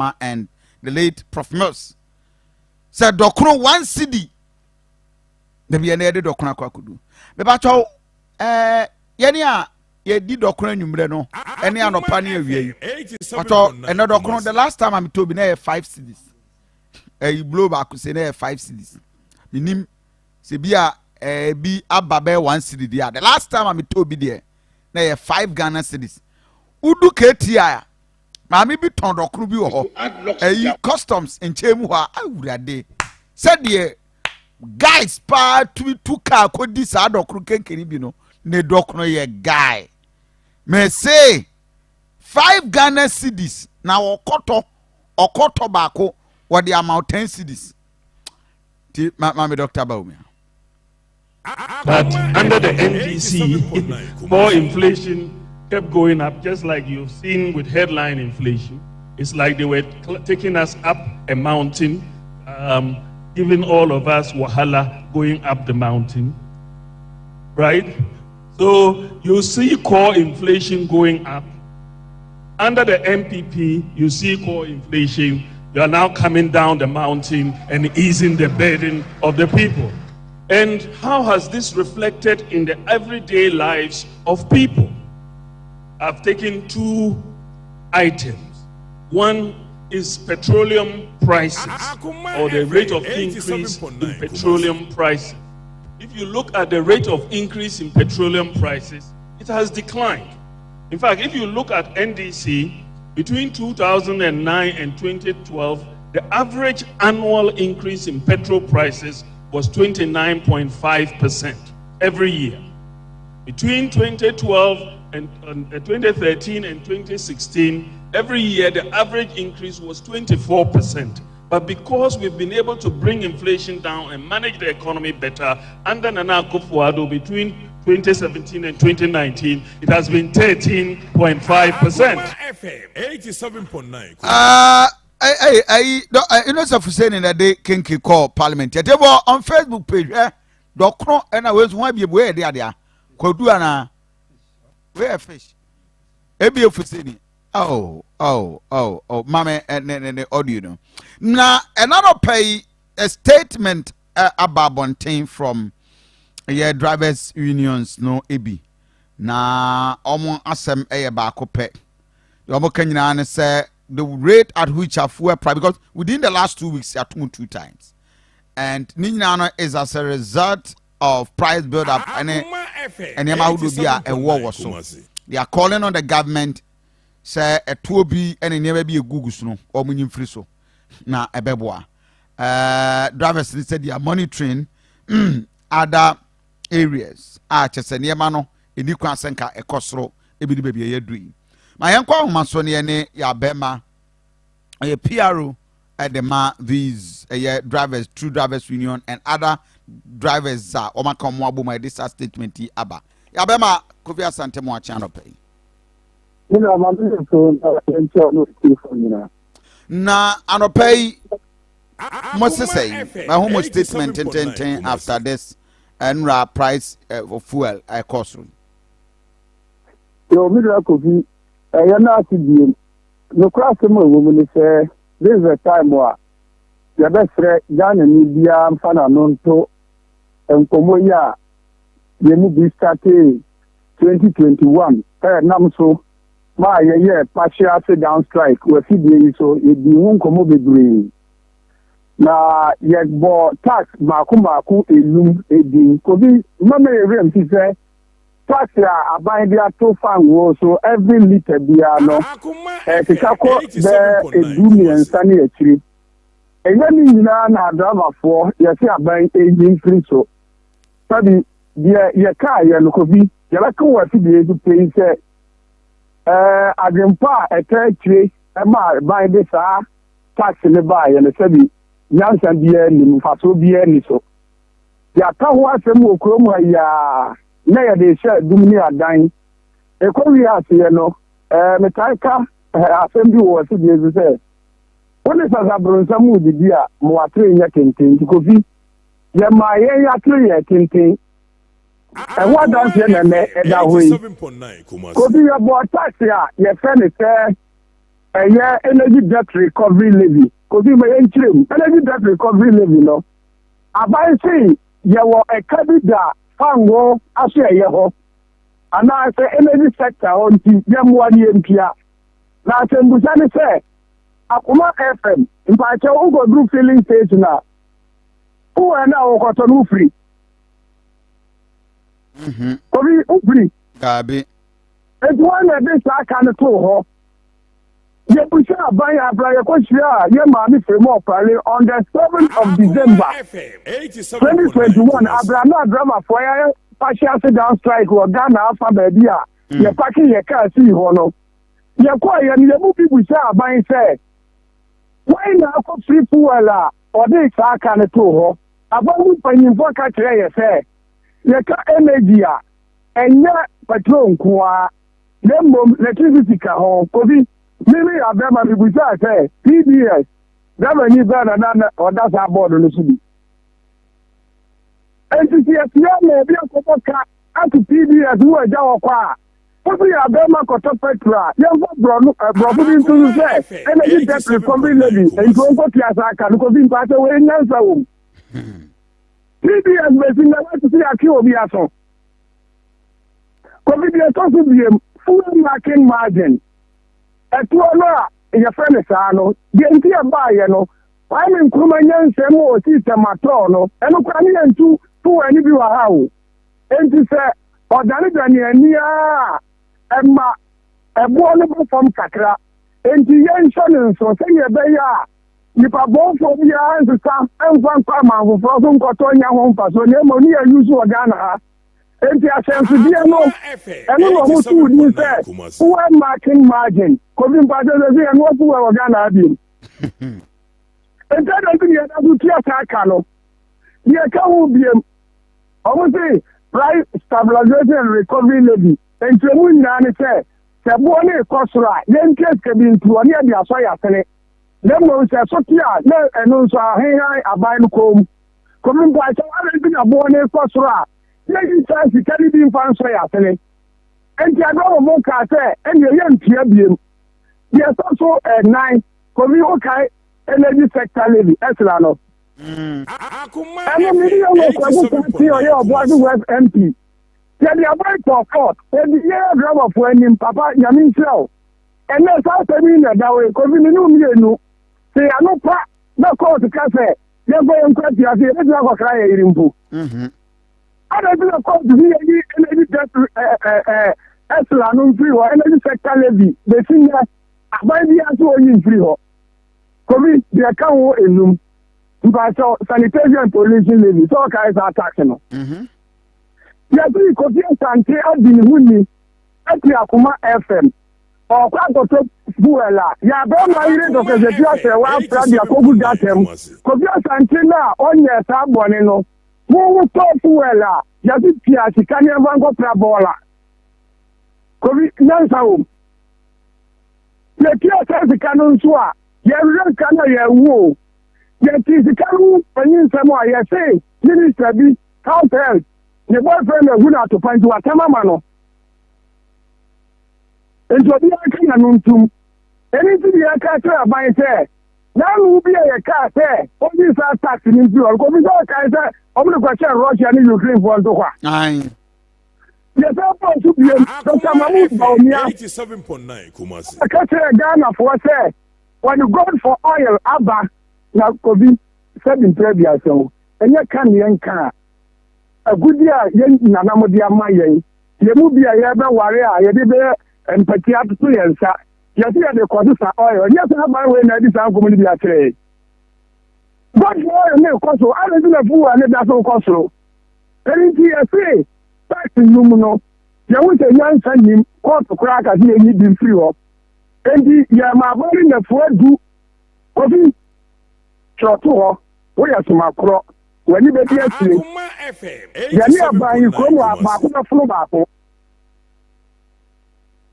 Mahama and the late Prof Mills sɛ dɔkono 1 cedi dabi yɛn yɛde dɔkono akɔ akɔdu mebatwɛw yɛne a yɛdi dɔkono anwummerɛ no ɛne anɔpa ne awia yi patɔ ɛnɛ dɔkono, the last time a metɔ bi na yɛ 5 cedis. Ɛyi blow baako se na yɛ 5 cedis. Menim sɛ bi a bi aba bɛyɛ 1 cedi deɛ a, the last time a metɔ bi deɛ na yɛ 5 Ghana cedis. Udu kti a maame bi tɔn dɔkono bi wɔ hɔ, ɛyi customs nkyɛn mu hɔ a, awurade, sɛdeɛ guys paa tumi tu kaa kɔdi saa dɔkono kenkeni bi no, ne dɔkono yɛ guy mɛse 5 Ghana cedis na ɔkɔtɔ ɔkɔtɔ baako wɔde ama wo 10 cedis. Ti ma maame Dr. Bawumia. But under the NDC, more inflation kept going up, just like you've seen with headline inflation. It's like they were taking us up a mountain, giving all of us wahala going up the mountain, right? So you see core inflation going up. Under the NPP, you see core inflation. You are now coming down the mountain and easing the burden of the people. And how has this reflected in the everyday lives of people? I've taken two items. One is petroleum prices, or the rate of increase in petroleum prices. If you look at the rate of increase in petroleum prices, it has declined. In fact, if you look at NDC, between 2009 and 2012, the average annual increase in petrol prices was 29.5% every year. Between 2012 and 2013 and 2016, every year the average increase was 24%. But because we've been able to bring inflation down and manage the economy better under Nana Akufo-Addo between 2017 and 2019, it has been 13.5%. FM 87.9. Ɛyi ɛyi Innocent Fuseni na de kenke kɔɔ parliament. Yɛte bɔ on Facebook page ɛ dɔkono ɛna wei nso ho abie wei yɛ de adeɛ kwadu ana wei yɛ fish ebie Fuseni. Oh, maame ɛ ne ne ne audio no na ɛna no pɛ yi, a statement ɛ aba abɔnten from yɛ drivers unions no ebi na wɔn asɛm ɛyɛ baako pɛ. Deɛ wɔn ka nyinaa ne sɛ the rate at which our fuel price, because within the last 2 weeks yɛato two times, and ne nyinaa no is as a result of price build up ɛne nneɛma ahodoɔ bi a ɛwɔ wɔ so. They are calling on the government sɛ ɛtoɔ bi ɛne nneɛma bi egugu so no, wɔn nyi mfiri so na ɛbɛboa drivers ni sɛ they are monitoring other areas a kyɛ sɛ nneɛma no ɛni kwan sɛ nka ɛkɔ soro ebi ne baabi a yɛadu yi. Ma yɛn kɔ ahoma so ne yɛne yɛabɛma ɛyɛ PRO ɛde ma these ɛyɛ drivers, True Drivers Union and other drivers a wɔn aka wɔn abom a yɛde saa statement yi aba. Yɛabɛma Kofi Asante mu akyɛn anɔpɛ yi. Nina maame so na nkyɛn no tiefo nyinaa. Na anɔpɛ yi mo sisɛ yi ma ho mo statement tententen after this nwura price of fuel ɛkɔ soro. Yo, mi nua Kofi, ɛyɛ n'ase biem. Nokura asɛm a ɛwɔ mu ni sɛ this is the time a yɛbɛsrɛ Ghana ni biara mfa n'ano nto nkɔmmɔ yi a yɛn mu bi startee 2021 ɛyɛ nam so maa yɛyɛ partial sit down strike wɔ afidie yi so. Yɛdi ho nkɔmmɔ bebree na yɛbɔ tax mmaako mmaako enum edin. Kofi, mmama yɛ werɛ mfi sɛ tax a aban de ato fango so every litre biara no ɛkeka kɔ bɛɛ 13 ne akyiri. Ɛnyɛ ne nyinaa na adramafoɔ yɛse aban ɛyi mfiri so. Sabi deɛ yɛkaa yɛ no, Kofi, yɛbɛka wɔ afidie so pɛi sɛ adwempa a ɛka akyire ɛma aban de saa tax ne baayɛ no, sɛbi nyansa biara nim, mfasoɔ biara ni so. Yɛaka ho asɛm wɔ kurom ha yiaa na yɛde hyɛ dum ne adan ɛkɔ wie aseɛ no. Metae ka asɛm bi wɔ afidie so sɛ wo ne sasaboronsam mu didi a, ma watere nyɛ tenten. Nti Kofi, yɛma yɛn yɛatere yɛ tenten. Ɛho adanseɛ na ɛnɛ ɛda hɔ yi. Kofi, yɛbɔ tax a yɛfrɛ ne sɛ Ɛyɛ Energy Debt Recovery Levy. Kofi, ma yɛnkyerɛ mu. Energy Debt Recovery Levy no, aban se yɛwɔ ɛka bi da fangoo asoɛeɛ hɔ anaasɛ energy sector hɔ nti yɛmmoa no yɛntua. Na asɛmbusa ne sɛ, Akoma FM, mpaakyɛw wokɔduru filling station a, fuel no a wokɔtɔ no wofiri? Kofi, wofiri? Daabi. Enti hwan na ɛde saa ka no too hɔ? Yɛbisaa aban abere a yɛkɔhyiaa yɛn maame Fremore Prale on the 7th of December 2021 abere a na adramafoɔ ayɛ partial sit down strike wɔ Ghana afa baabi a mm. yɛpake yɛ kaa sii hɔ no. Yɛkɔeɛ no, yɛn mu bi bisaa aban sɛ, Hwan na akɔ free fuel a ɔde saa ka no too hɔ? Aban mu mpanyimfoɔ ka kyerɛɛ yɛ sɛ, yɛka energy a, ɛnyɛ patrol nko ara, na mmom electricity ka ho. Kofi, me meyɛ abɛɛma, mibisaa sɛ, PBS driverni bɛn na na ɔda saa bɔɔdo no so bi? Enti sɛ yɛsoa ma obi akɔbɔ ka ato PBS mu agya hɔ kɔ a, wosi yɛ abɛɛma kɔtɔ petrol a, yɛmfa borɔno, eh, borɔfo bi nto so sɛ energy debt recovery levy, enti ɔnkɔtua saa ka no. Kofi, mpakyɛ wei nyansa wom? PBS bɛsi nnɛ woate sɛ yɛatwe obi aso? Kofi deɛ ɛtɔ so biem, fuel marking margin. Ɛtoɔ no a yɛfrɛ no saa no, deɛ nti ɛbaeɛ no, Kwame Nkrumah nyansam mu ɔsii sɛ matɔɔ no, ɛno koraa ne yɛntu fuel no bi wɔ ha o. Enti sɛ ɔdanedane ani ara a, ɛma ɛboɔ no ba fam kakra. Enti yɛnhyɛ no nso sɛdeɛ ɛbɛyɛ a Nipa bɔnfoɔ biara nsesa mfa nkɔ aman foforɔ so nkɔtɔ nya ho mfasoɔ na mmom ne yɛ use wɔ Ghana ha. Enti ahyɛnsodeɛ no ɛno na wɔn too din sɛ fuel marking margin. Kofi mpakyɛ sɛ sɛ yɛnoa fuel wɔ Ghana ha biom. Enti adɛn nti na yɛda so tua saa ka no? Deɛ ɛka ho biom, wɔn se price stabilization and recovery levy. Nkyerɛmu nyinaa ne sɛ sɛ boɔ no rekɔ soro a yɛntua sika bi ntoɔ ne yɛde asɔ yɛn asene. Na mmom sɛ ɛso te a, na ɛno nso ahenhan aban no kɔn mu. Kofi mpakyɛw, adɛn nti na boɔ no rekɔ soro a yɛnyi saa sika no bi mfa nsɔ yɛn asene? Enti Adoamomo kaa sɛ, ɛnneɛ yɛntua biem. Deɛ ɛtɔ so nnan, Kofi wokae Energy Sector Levy, ESLA no? Ɛno me ne yɛwɔ Kwaku Kwarteng a ɔyɛ Ɔboase West MP. Yɛde aban kɔɔ court, yɛde yɛn Adoamofoɔ anim, papa Nyame nhyira wo. Ɛnnɛ saa asɛm yi na ɛda hɔ yi, Kofi, me ne wo mmienu, sɛ yɛn ano pa na kɔɔto ka sɛ yɛmfa yɛn nkɔ afiase, yɛbɛtumi akɔkra yɛn yere mpo. Mhm. Adɛn nti na kɔɔto si yɛyi energy debt ɛsla no mfiri hɔ, energy sector levy, bɛsi nnɛ, aban biara nso ɔnyi mfiri hɔ. Kofi, deɛ ɛka ho enum, mpakyɛw, sanitation and pollution levy, sɛ ɔkae saa tax no. Mhm. Yɛsi Kofi Asante adi ne ho ni ati Akoma FM. Ɔɔkɔ akɔtɔ fuel a, yɛ abɛɛma yere Dɔkta Zeti Asɛwa afra de akɔgu gutter mu. Kofi Asante no a ɔnyɛɛ saa bɔne no, wo wo tɔɔ fuel a, yɛse tua sika ne yɛmfa nkɔpra bɔɔla. Kofi, nyansa wom. Yɛtua saa sika no nso a, yɛnhwehwɛ sika no a yɛawu o. Yɛte sika no ho panyinsɛm a, yɛse minister bi, house help, ne boyfriend ahu no atopa nti watam ama no. Enti obiara nka n'ano ntom. Ɛno nti na yɛka kyerɛ aban sɛ, n'ano bi a yɛkaa sɛ ɔnyi saa tax no mfiri hɔ no, Kofi sɛ ɔkae sɛ wɔn de kɔhyɛɛ Russia ne Ukraine foɔ ntokwa. Yɛsan bɔɔ so biom, Dr. Mahmoud Bawumia ka kyerɛɛ Ghanafoɔ sɛ wɔde gold for oil aba na Kofi sɛbi mprɛ aduasa o, ɛnyɛ ka ne yɛnka a, agudi a yɛn nananom de ama yɛn Yɛn mu bi a yɛrebɛware a yɛde bɛyɛ mpatia atoto yɛn nsa, yɛse yɛde rekɔsesa oil. Ɛnyɛ saa aban wei na adi saa nkɔmmɔ no bi akyerɛ yɛn. Gold oil no rekɔ so, adɛn nti na fuel no da so rekɔ soro? Ɛno nti yɛse tax nnum no, yɛhu sɛ nyansa nnim, kɔɔto koraa ka sɛ yɛnyi bi mfiri hɔ. Enti yɛma aban no nnafua du. Kofi, twerɛ to hɔ, woyɛ somakorɔ. W'ani bɛdi akyire. Yɛne aban yi kurom a baako bɛfono baako.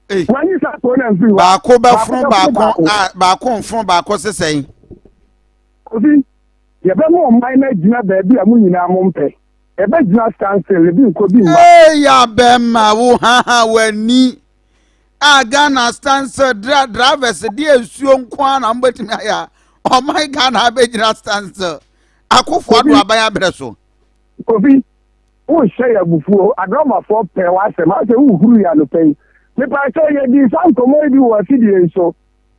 W'ani sa kuro na mfiri hɔ. Baako bɛfono baako a baako mfono baako sesɛn. Kofi, yɛbɛma ɔman no agyina baabi a mo nyinaa mo mpɛ. Ɛbɛgyina stand still, ebi nkɔ bi mma. Ee, abɛma wo haha w'ani. A Ghana stand still dra drivers deɛ nsuo nko ara na wɔbɛtumi ayɛ a ɔman Ghana abɛgyina stand still. Akufo Addo aban abrɛ so. Kofi, wohyɛ yɛ abufuo, adrɔmafoɔ pɛ w'asɛm, asɛ wohuru yɛ anɔpa yi. Mepakyɛw yɛdii saa nkɔmmɔ yi bi wɔ afidie yi so.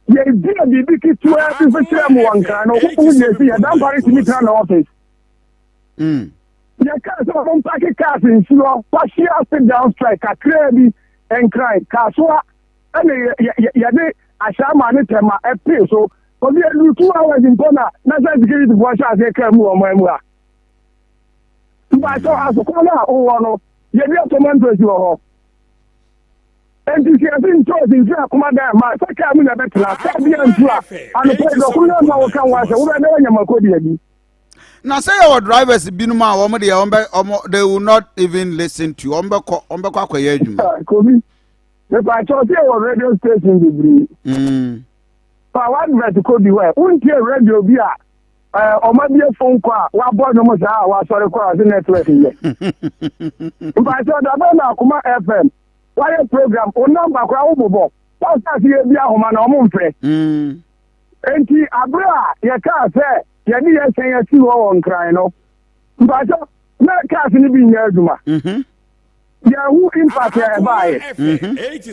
Yɛdua biribi ketewaa bi so kyerɛ mo wɔ Nkran no, wohu deɛ ɛsi yɛ Dampare tumi tena ne office. Yɛkaa sɛ wɔn mpake cars nsi hɔ, partial sit down strike kakraa bi, Nkran, Kasoa, ɛna yɛde Ashaiman ne Tema ɛpee so. Obi aduru 2 hours mpo na national security foɔ hyɛ aseɛ kaa mu wɔ ɔman mu ha. Mpakyɛw, asokwa no a wowɔ no, yɛde ɔtɔmantɔsi wɔ hɔ. Enti sɛ yɛse ntoosi mfiri akoma dan ma sɛ kaa mu na ɛbɛtena, kaa bi antu a, anɔpa yi dɔkono no ama woka ho asɛ wobɛyɛ dɛ woanya mako de adi. Na sɛ yɛwɔ drivers binom a wɔn deɛ wɔn bɛ wɔn they will not even listen to wɔn bɛkɔ wɔn bɛkɔ akɔyɛ adwuma. Kobi, mepaakyɛw sɛ yɛwɔ radio station bebree. Fa w'advert kɔ bi hɔ ɛ, wontie radio bi a ɔma bie phone kɔ a wabɔ nnwom saa a wasɔre kɔ a ɔse network yɛ. Mpakyɛw dabɛn na Akoma FM wayɛ program, wo number koraa wo bobɔ, wɔn asase yɛ bi ahoma na wɔn mfrɛ. Enti abere a yɛkaa sɛ yɛde yɛ hyɛn asi hɔ wɔ Nkran no, mpakyɛw na cars no bi nyɛ adwuma. Yɛhu impact a ɛbaeɛ. Enti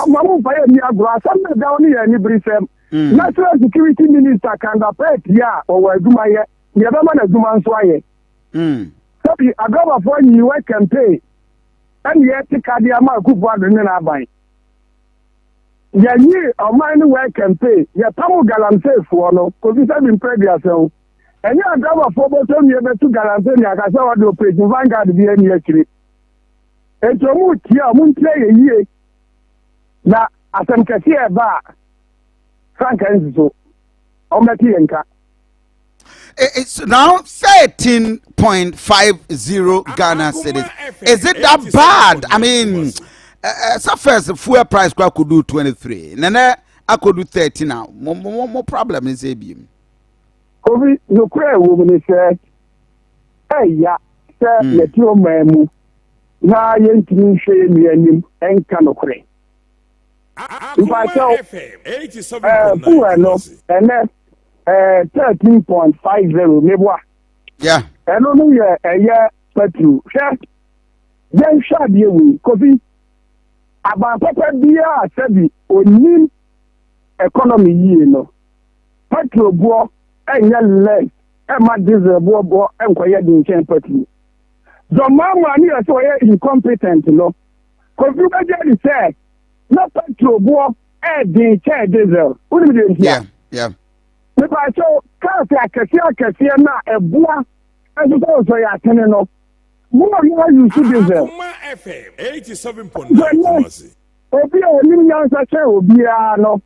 ma mo mfa yɛ nni agorɔ, asɛm no ɛda hɔ no yɛ aniberesɛm. National Security Minister Kan Dapaah a ɔwɔ adwuma yɛ, deɛ ɛbɛma n'adwuma nso ayɛ. Sɛbi adrabafoɔ anyiwa campaign ɛne yɛte ka de ama Akufo Addo ne n'aban. Yɛnyi ɔman no wɔ campaign, yɛpam galamseyfoɔ no, Kofi sɛbi mpɛ aduasa o. Ɛnyɛ adrabafoɔ bɔtɔ nwie bɛtu galamsey ne aka sɛ wɔde Operation Vanguard bi ani akyire. Enti ɔmo tie a, ɔmo ntie yɛ yie. Na asɛm kɛseɛ ɛba a, frankaa nsi so, ɔmo bɛte yɛn nka. It's now 13.50 Ghana cedis. Is it that bad? I mean, so first fuel price could do 23. Nene, I could do 13 now. More, more, more problem is ABM. Kofi, nokorɛ ɛwɔ mu ne sɛ ɛya sɛ yɛte ɔman mu na yɛntumi nhwɛ yɛn nua anim nka nokorɛ. Mpakyɛw, fuel no ɛnɛ 13.50 meboa. Ɛno no yɛ ɛyɛ petrol. Hwɛ, yɛnhwɛ adeɛ wei. Kofi, aban papa biara sɛbi onim economy yie no, petrol boɔ ɛnyɛ less ɛma diesel boɔ boɔ ɛnkɔyɛ de nkyɛn petrol. John Mahama ne yɛ sɛ ɔyɛ incompetent no, Kofi bɛgye adi sɛ na petrol boɔ ɛɛden kyɛn diesel. Wonim deɛ nti a? Mepaakyɛw, cars akɛseɛ akɛseɛ no a ɛboa ɛso sɛ ɔsɔ yɛ atene no, mo a mo ayi so diesel. Ɛnɛ obi a onim nyansa kyɛn obiara no,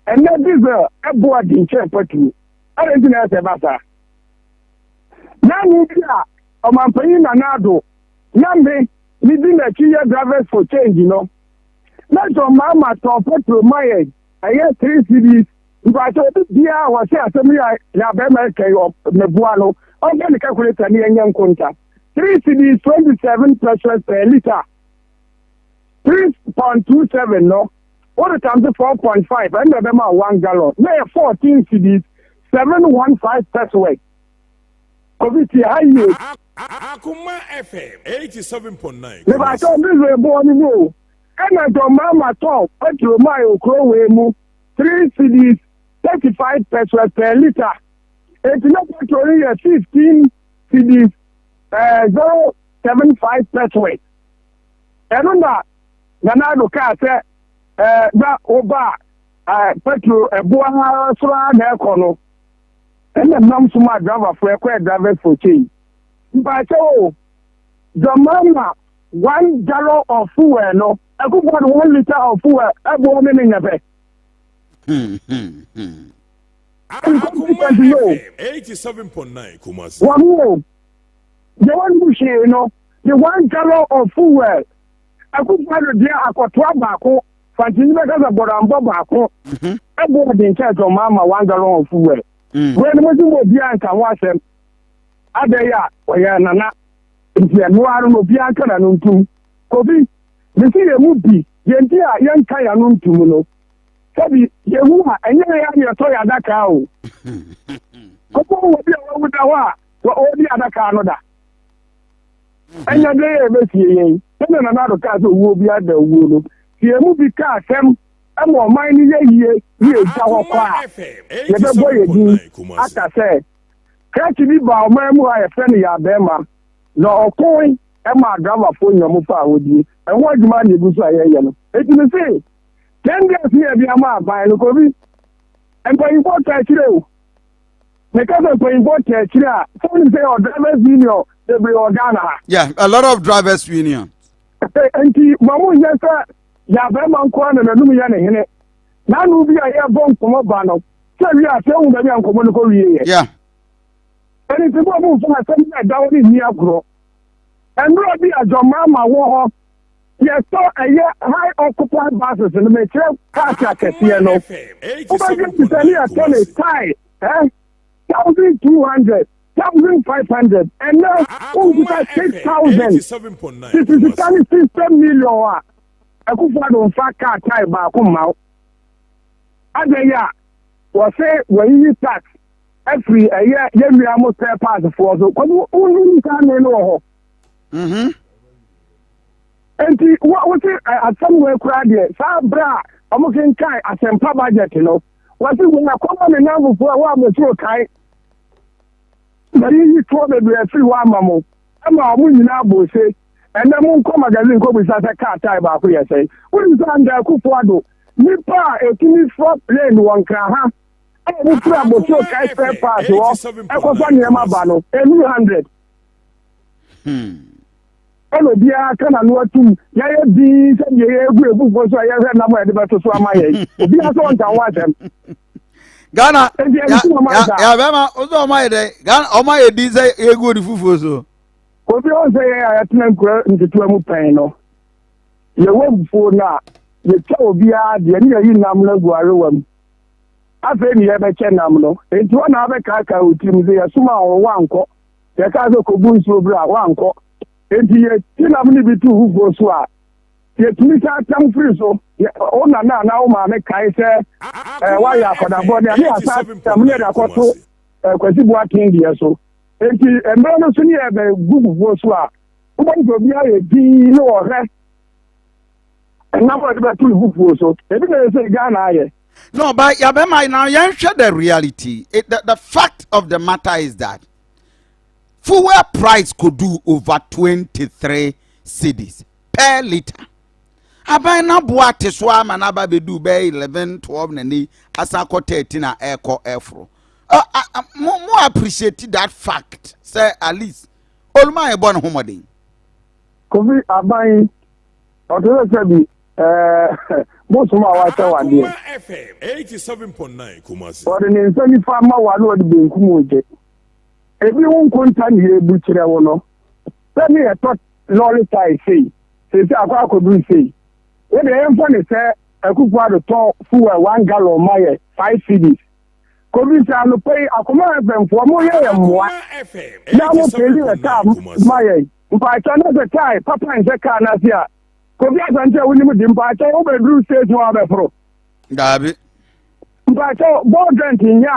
ɛnɛ diesel ɛboa den kyɛn petrol. Ɛdɛn nti na ɛsɛ ba saa? Nanu bi a ɔmanpanyin Nana Addo na me medi n'akyi yɛ Drivers for Change no, na John Mahama tɔn petrol ma yɛn ɛyɛ 3 cedis. Mpakyɛ obi biara a wɔhyɛ asɛm yi a yɛ abɛrima ɛka yi meboa no, ɔmfa ne calculator ne yɛnyɛ nkonta. 3 cedis 27 pesewas per litre, 3.27 no wode times 4.5 ɛnna ɛbɛma 1 gallon na yɛ 14 cedis 715 pesewas. Kofi, tie ha yie. Akoma FM 87.9. Mebakyɛ diesel boɔ no mu o, ɛna John Mahama tɔn petrol maa yɛ okuro wei mu 3 cedis 35 pesewas per litre. Eti na petrol no yɛ 15 cedis 075 pesewas. Ɛno na Nana Addo kaa sɛ na woba a petrol ɛboa soro ara na ɛkɔ no, ɛna nam so ma driverfoɔ ɛkɔyɛ Drivers for Change. Mpakyɛ o, John Mahama 1 gallon of fuel no, Akufo Addo 1 litre of fuel ɛboɔ ne ne nyɛ pɛ. Akoma No. FM 87.9 Kumasi. Wɔn o deɛ wɔn mu hwee no de 1 gallon of fuel, Akufo Addo deɛ akɔtoa baako fantini bɛka sɛ bɔdambɔ baako ɛboɔ de nkyɛn John Mahama 1 gallon of fuel. Wei no mo si mo obiara nka ho asɛm adɛ yi a ɔyɛ nana nti ɛnoa no na obiara nka n'ano ntum. Kofi, mesi yɛn mu bi. Deɛ nti a yɛnka yɛn ano ntom no, sɛbi yɛwu a, ɛnyɛ yɛn ara na yɛtɔ yɛn adaka o. Wobɛhu obi a wawu da hɔ a, ɔredi adaka no da. Ɛnyɛ dɛn a ɛbɛsie yɛn. Sɛdeɛ Nana Addo kaa sɛ owuo biara da owuo no, sɛ yɛn mu bi ka asɛm ma ɔman no yɛ yie ne yɛgya hɔ kɔ a, yɛbɛbɔ yɛn din aka sɛ krakye bi baa ɔman mu ha a yɛfrɛ no Yaa Barima na ɔkoe maa driverfoɔ nya mu faa ahodie. Ɛho adwuma na yɛgu so a yɛreyɛ no. Enti mese, 10 days ne yɛde ama aban no, Kofi, mpanyimfoɔ taa akyire o. Meka sɛ mpanyimfoɔ taa akyire a, sɛ wonim sɛ yɛwɔ drivers union bebree wɔ Ghana ha. Yeah, a lot of drivers union. Enti ma mo nyɛ sɛ yɛabarima nko ara na n'anum yɛ ne hene. N'ano bi a yɛbɔ nkɔmmɔ ba no, sɛ wie a sɛ ehu baabi a nkɔmmɔ no kɔ wie yɛ. Ɛno nti mo a momfa asɛm no a ɛda hɔ no nni agorɔ. Mmerɛ bi a John Mahama wɔ hɔ, yɛtɔ ɛyɛ high occupied buses no, mekyerɛ cars akɛseɛ no, wobɛdwe te sɛ ne yɛtɔ ne tae eh, 1,200, 1,500, ɛnɛ wonkuta 6,000, tete sika ne 60 million a Akufo Addo mfa car tae baako mma wo. Adɛn a wɔse wɔayiyi tax afiri ɛyɛ yɛn nua mo spare parts foɔ so kɔbi wonim saa nne no wɔ hɔ. Nti wo se asɛm wei koraa deɛ saa berɛ a wɔn kenkan asɛmpa budget no wɔse wei akɔma me namfofoɔ a wɔ a mosoro kae mayiyi toɔ bebree afiri hɔ ama mo ama wɔn nyinaa bɔ ose. Ɛnɛ monkɔ magazine nkɔbisa sɛ kaa tae baako yɛ sɛn. Wonim sɛ Andra Akufo Addo nipa a ɛtumi fa plane wɔ Nkraha a wofiri Abossey Okai spare parts hɔ ɛkɔfa nneɛma ba no ɛnuru 100. Ɛna obiara ka n'ano atum yɛayɛ dinn sɛ deɛ yɛregu ebufuo so a yɛhwɛ nam a yɛde bɛto so ama yɛn. Obiara sɛ ɔnka ho asɛm. Ghana ya ya bɛma ɔsɛ ɔma yɛ dɛ Ghana ɔma yɛ din sɛ yɛgu odi fufuo so. Obi ɔn sɛ yɛn a yɛtena nkura nketewa mu pɛn no, yɛwɔ fufuo no a, yɛtwa obiara deɛ ne yɛyi nam no agu awewa mu. Afei ne yɛbɛkyɛ nam no. Enti hɔ na wabɛkaakae wo tirim sɛ yɛsomaa wo woankɔ. Yɛkaa sɛ kɔbu nsuo bra woankɔ. Enti yɛte nam no bi to fufuo so a, yɛtumi san tam firi so. Wo nana anaa wo maame kae sɛ woayɛ akwadaa bɔne a, ne yɛasan tam ne yɛde akɔto Kwasi Boateng deɛ so. Enti mmerɛ no so ne yɛbɛgu fufuo so a, wobɛhu sɛ obiara yɛ dinn ne ɔhwɛ ɛnam a yɛde bɛto ne fufuo so. Ebi na ɛsɛ Ghana ayɛ. No, but Yabema, now yɛnhwɛ the reality. It, the fact of the matter is that fuel price could do over 23 cedis per litre. Aban na boa te so ama na aba bɛdu bɛyɛ 11, 12 na ni asan kɔ 13 a ɛrekɔ ɛforo. Mo appreciate that fact sɛ at least oluma yɛ bɔ ne ho mmɔden. Kofi aban ɔte sɛ sɛbi ɛɛ bosom a wakyɛ wadeɛ. Ɔde ne nsa nifa ma wa na ɔde benkum gye. Ebi wo nkonta ne yɛbu kyerɛ wo no sɛ ne yɛtɔ lɔre tae sei seesei akɔ akɔduru sei. Wo deɛ yɛmfa ne sɛ Akufo Addo tɔ fuel 1 gallon ma yɛ 5 cedis. Kofi sɛ anɔpa yi Akoma FM foɔ mo yɛ yɛn mmoa na mo peli yɛ kaa ma yɛn. Mpaakyɛw na sɛ tae papa nhyɛ kaa n'ase a, Kofi Asante a wonim di mpaakyɛw wobɛduru station a wobɛforo. Daabi. Mpaakyɛw ball joint nyɛ a.